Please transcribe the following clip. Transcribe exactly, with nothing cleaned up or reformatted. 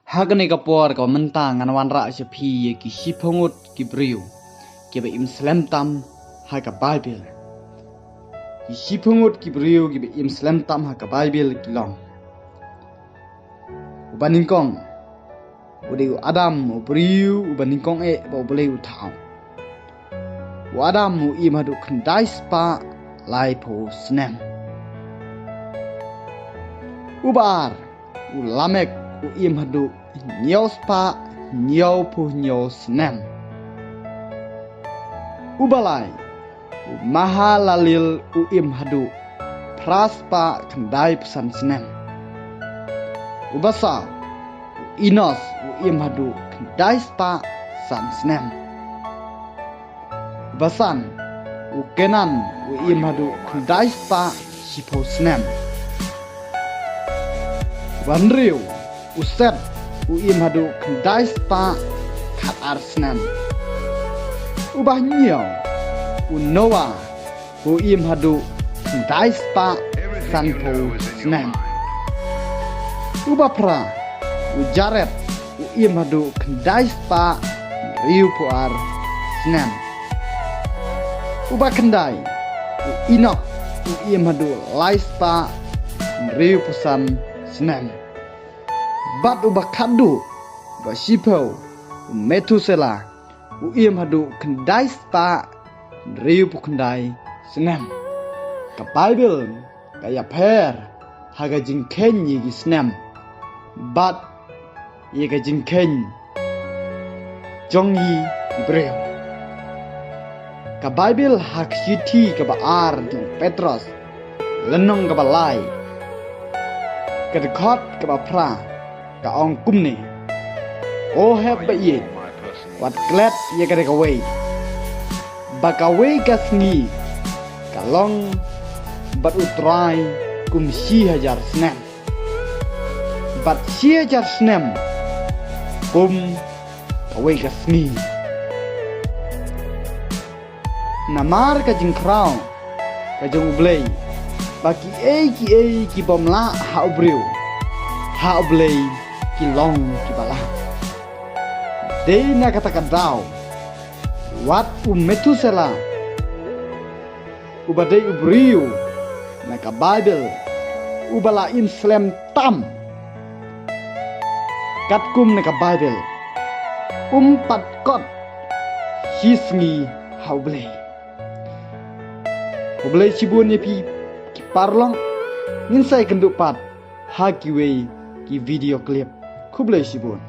Ha kane ka por kaba mynta ngan wanrah sha phi ïa ki shiphew ngut ki briew kiba im slem tam ha ka Baibl. Ki shiphew ngut ki briew kiba im slem tam ha ka Baibl ki long: uba nyngkong u dei u Adam, u briew uba nyngkong eh ba U Blei u thaw. U Adam u im haduh khyndai spah laiphew snem. Uba ar u Lamek u im haduh hynñiew spah hynñiewphew hynñiew snem. Uba lai u Mahalalel u im haduh phra spah khyndaiphew san snem. Uba saw u Enos u im haduh khyndai spah san snem. Uba san u Kenan u im haduh khyndai spah shiphew snem. Uba hynriew u Set u im haduh khyndai spah khatar snem. Uba hynñiew u Noah u im haduh khyndai spah sanphew snem. Uba phra u Jared u im haduh khyndai spah hynriewphew ar snem. Uba khyndai u Enok u im haduh lai spah hynriewphew san snem. Bad uba khatduh, uba shiphew, u Methuselah u im haduh khyndai spah hynriewphew khyndai snem. Ka Baibl ka ïapher ha ka jingkheiñ ïa ki snem bad ïa ka jingkheiñ jong ngi ki briew. Ka Baibl ha ka shithi kaba ar jong u Petros, lynnong kaba lai, ka dkhot kaba phra, ka ong kumne: O hep ba ïeit, wat klet ïa kata kawei, ba kawei ka sngi ka long bad U Trai kum shi hajar snem, bad shi hajar snem kum kawei ka sngi. Namar ka jingkhraw ka jong U Blei ba kiei kiei ki bym lah ha u briew, ha U Blei ki long kiba lah. Dei na kata ka daw, wat u Methuselah, uba dei u briew na ka Baibl uba la im slem tam, katkum na ka Baibl, um pat kot shi sngi ha U Blei. Khublei shibun ïa phi ki paralok, ngin sa ïakynduh pat ha kiwei ki video clip. Khublei shibun.